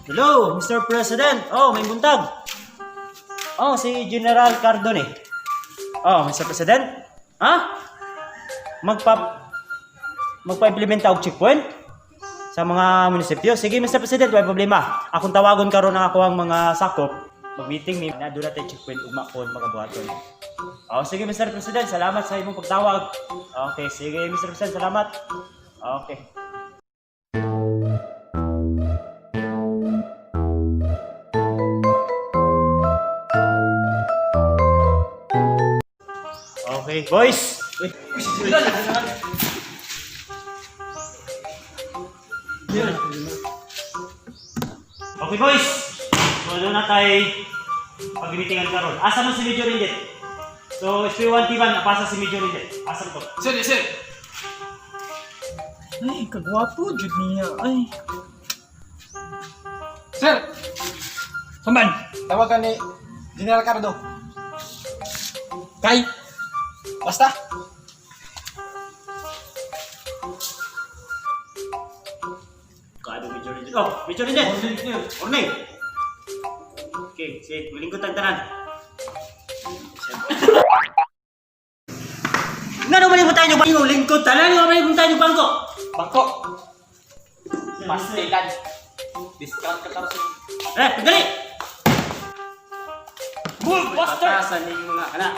Hello, Mr. President. Oh, may buntag. Oh, si General Cardone. Oh, Mr. President. Ha? Magpa-implement og checkpoint sa mga munisipyo. Sige, Mr. President, wala problema. Akong tawagon karon ang ako ang mga sakop. Mag-meeting mi na doon natin checkpoint ugma kon magabuhaton. Oh, sige, Mr. President, salamat sa imong pagtawag. Okay, sige, Mr. President, salamat. Okay. Okay, boys. Okay, boys. So, doon na tayo pag-meetingan karon. Asa man si Major Indet? So, SP1 Tiban, apasa si Major Indet. Asa to? Sir, yes, sir. Ay, kagwapo jud niya. Ay. Sir! Saman. Tawagan ni General Cardo. Kay. Basta. Kaado Major Indet. Oh, Major Indet. Morning. Okay, sige, malingkot ang tanan. Nga naman yung tayo bangko, lingkod tanan, nga naman yung tayo bangko. Bangko. Pastilan. Discount ka tapos. Eh, dali! Move, buster! Batasan ning mga anak.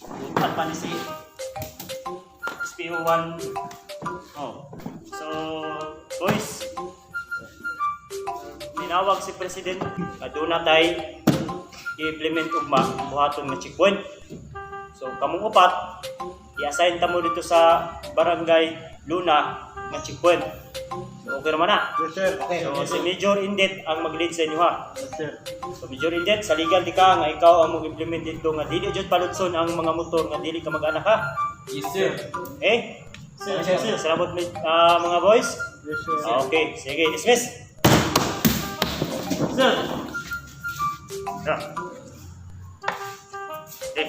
Bukan pa ni si SPO1. Oh. So, boys, tinawag si President aduna tay i-implement ugma buhaton nga checkpoint. So, kamong upat, i-assign ta mo dito sa Barangay Luna nga checkpoint. So, okay naman na. Yes, sir. Okay. So, si Major Indet ang mag-lead sa inyo ha. Yes, sir. So Major Indet, saligan di ka nga ikaw ang mag-implement dito nga dili jud palutson ang mga motor nga dili ka mag-anak ha. Yes, sir. Eh? Sir, sir. Sir, salamat mga boys. Yes, sir. Okay, sige, dismiss. Sir. Yeah. Eh.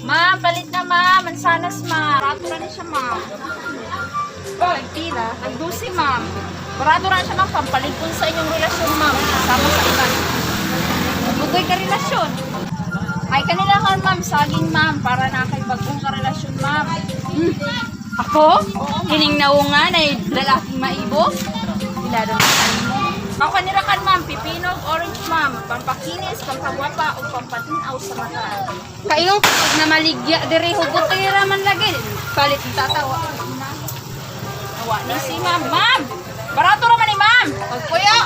Ma'am, palit na ma'am. Mansanas ma'am. Barato ra ni siya ma'am. Tagpila. Tagdusi ma'am. Barato ra siya ma'am. Pampalit po sa inyong relasyon ma'am. Kasama sa iba. Bugoy ka relasyon. Ay kanila kan ma'am. Saging ma'am. Para na kay bagong karelasyon ma'am. Ako? Hining naungan ay lalaking maibo? Ilado na mo. Ako kanila kan ma'am. Pipinog, orange ma'am. Pampakinis, pampagwapa, o pampatinaw sa mata. Kaingon kapag na maligya diri hugotira man lagi. Palit ang tatawa. Awa ni si ma'am. Ma'am! Barato ra man ni ma'am. Pagpuyo!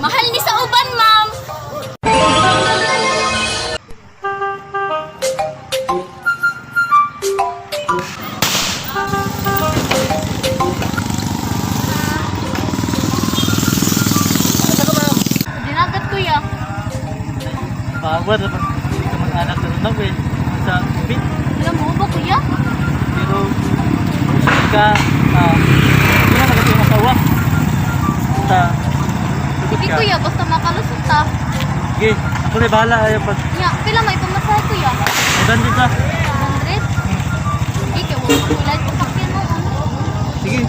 Mahal ni sa uban, ma'am! Dinagat kuya. Power dapat hindi ka mag-anak sa runang eh. Sa bit. Alam mo ba kuya? Pero kung ka, hindi na kasi yung asawa. Sa Sige kuya, basta makalusot ta. Sige, ako na bahala ayaw pag Nya, pila may pamasahe kuya? maganda ka. 100? Sige, kaya wala ko ilan pasakyan mo. Sige,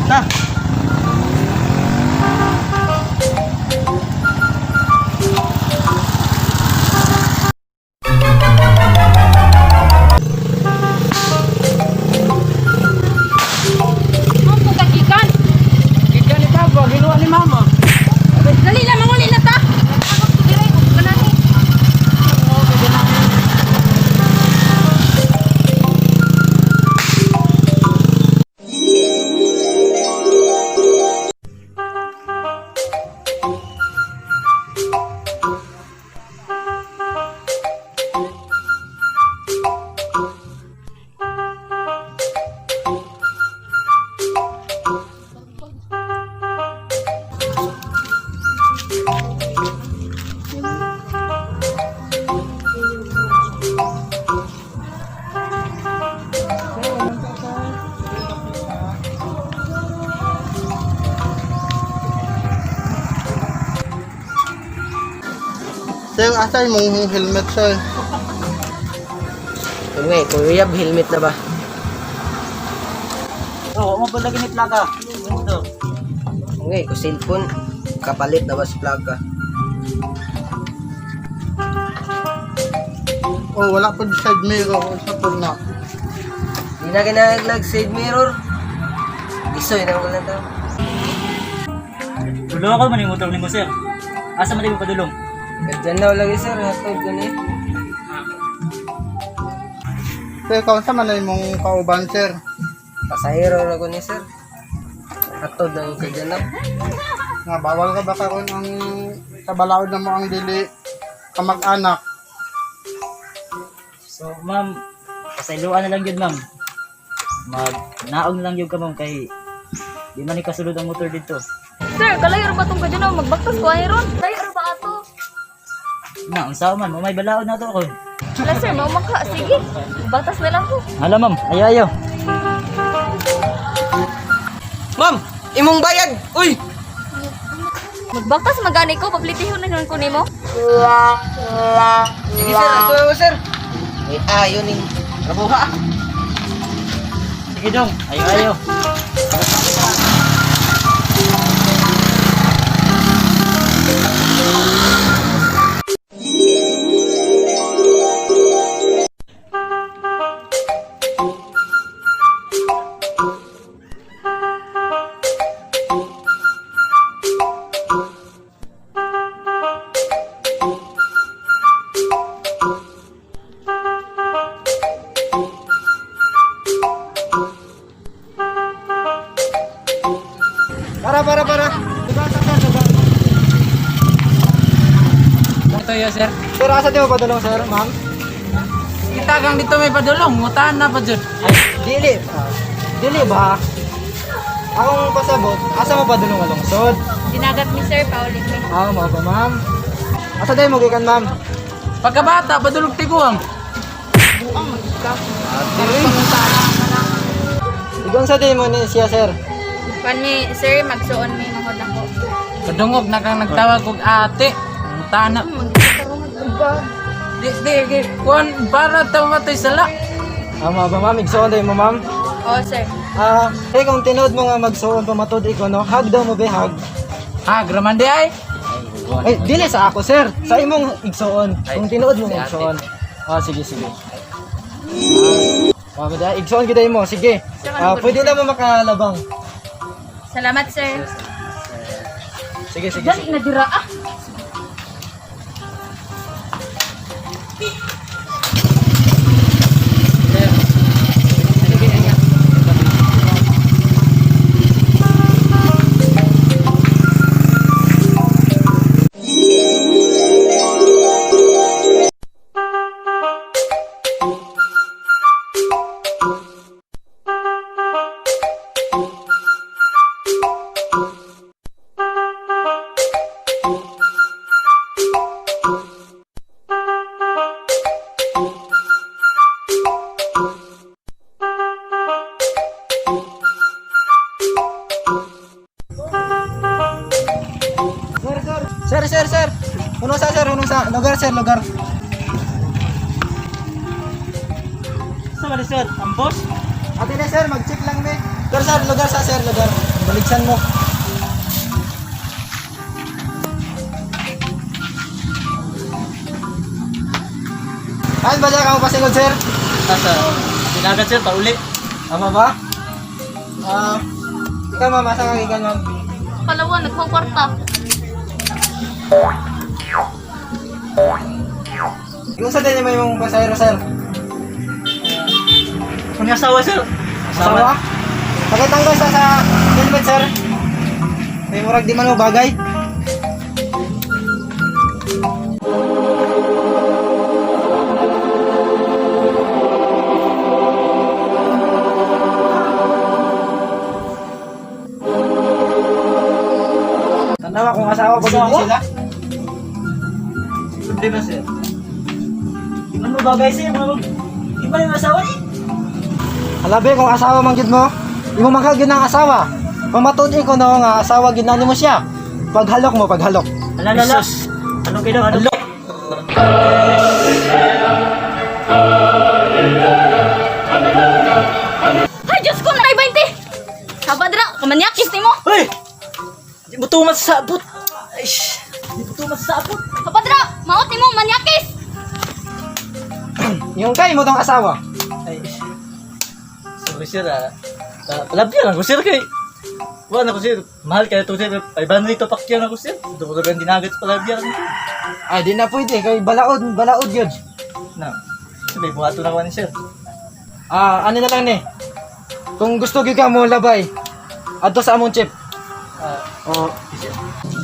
ta. Ang pugagikan. Gikan ni Papa, ginuha ni Mama. Dali na, manguli na ta. Ako dire, kanahi. Sir, asa yung helmet, sir? Yun nga eh, kung uyab, helmet na ba? Oh, mo pa lagi ni plaka. Ito. Okay, ko cellphone kapalit na ba sa plaka? Oh, wala po side mirror sa po na. Di na kinahanglan side mirror. Isoy na wala ta. Tulo ako man yung motor nimo, sir. Asa man di mo padulong? Kadyan na lagi sir, hatod ko ni. Sir, kaunsa man na imong kauban, sir? Pasahero ra ko ni sir. Hatod na yung kadyan na. Nga bawal ka ba karon ang sa balaod na mo ang dili kamag-anak. So, ma'am, pasayloan na lang yun, ma'am. Mag naog na lang yun ka, ma'am, kay di man ni kasulod ang motor dito. Sir, kalayo ra ba tong kadyo na magbaktas ko ani ron? Layo ra ba ato? Na, unsa man, mo may balaod na to ako. Wala sir, mao ka. Sige. Baktas na lang ko. Hala, ma'am. Ayo, ayo. Ma'am, imong bayad. Uy! Magbaktas magani ko, paplitihon na nun ko nimo. Sige sir, ato ako sir. May ayo ning trabuha. Sige dong. Ayo, ayo. Para para para. Ito yun, sir. Sir, asa di mo padulong sir, ma'am? Kita kang dito may padulong, ngutahan na pa dyan. Dili. Dili ba? Akong pasabot, asa mo padulong ang lungsod? Dinagat ni sir, paulit ni. Ah, mao ba ma'am? Asa day mo gikan ma'am? Pagkabata, padulong tiguang. Igon sa day mo ni siya sir. Pan mi sir, magsuon mi mahod ako. Padungog na kang nagtawag og ate. Ngutahan na. Di, di, di, kuan, para tamatay sala. Ah, mao ba ma'am? Igsuon day mo ma'am? Oh sir. Ah, hey kung tinuod mo nga magsuon pamatod ikaw no, hug daw mo be hug. Ha, graman di ay. Ay, dili sa ako sir, sa imong igsuon. Kung tinuod mo igsuon. Ah, sige sige. Ah, ah, igsuon gid mo, sige. Ah, pwede na mo makalabang. Salamat sir. Sige sige. Dali na dira ah. Sir, sir. Sir, sir, sir. Hunong sa sir, hunong sa. Lugar sir, lugar. Sa man, sir. Ang boss. Ate na sir, mag-check lang me. Sir, sir, lugar sa sir, lugar. Baligsan mo. Ay, ba ka mo pasilod, sir? Asa. Dinagat, sir. Pauli. Tama ba? Ah, ikaw ma'am, asa ka gikan ma'am? Palawan, nagpang kwarta. Yung sa din mo yung pasahero, sir. Kung asawa, sir. Asawa? Pakitanggal sa helmet, sir. May murag di man mo bagay. Tanawa kung asawa ko din sila. Problema, sir. Di man mo bagay, sir. Di man yung asawa ni. Alabi kung asawa man gyud mo, imo man ka gyud ang asawa. Pamatud ko no nga asawa gyud na nimo siya. Paghalok mo, paghalok. Ala, ala, ala. Ano kayo daw? Ano? Ay, Diyos ko, nay 20! tumas sa sabot. Ay, di po tumas sa sabot. Kapadra, maot nimo manyakis. Yung kay mo tong asawa. Ay, sorry sir ah. Palabya lang ko sir kay. Wala na ko sir. Mahal kaya to sir. 500 to pakyan ako sir. Ito ko sabihin dinagat sa palabya lang sir. Ay, di na pwede kay balaod, balaod yun. Na. Sabi, buhato na ko ni sir. Ah, ano na lang ni? Kung gusto gyud ka mo labay, adto sa among chip. Ah, Oh.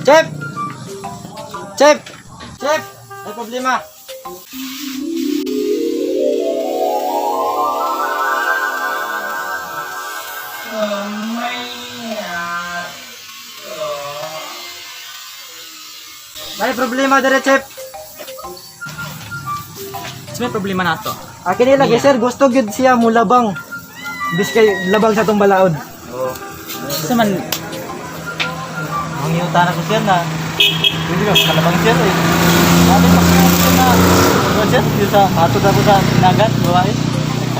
Chip! Chip! Chip! May problema. May problema dire, Chip. So, may problema na to. Akin nila kay sir, gusto gyud siya mo labang. Bis kay labang sa tong balaod. Sa man, Mangyuta na ko sir na. Pwede ka, kalabang sir eh. Sabi pakyan ko sir na. Ano sir? Yung sa ato na ko sa dinagat, babae.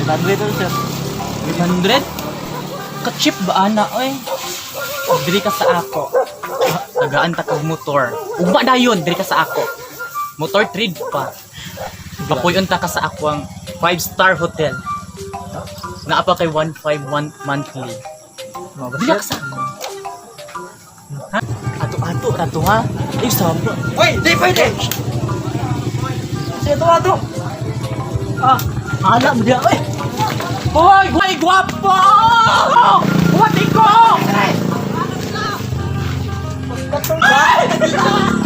500 to sir. 500? Ka-cheap ba ana oy? Diri ka sa ako. Ah, tagaan ta kag motor. Ugma dayon diri ka sa ako. Motor trade pa. Papuyon ta ka sa ako ang 5-star hotel. Naa pa kay 151 monthly. Diri ka sa ako. Ha? Ato-ato rato ha. Ay sabo. Uy, di pwede! Sige, tuwa to. Ah, alam dia oy. Hoy, hoy gwapo! What ko? Body, body, body.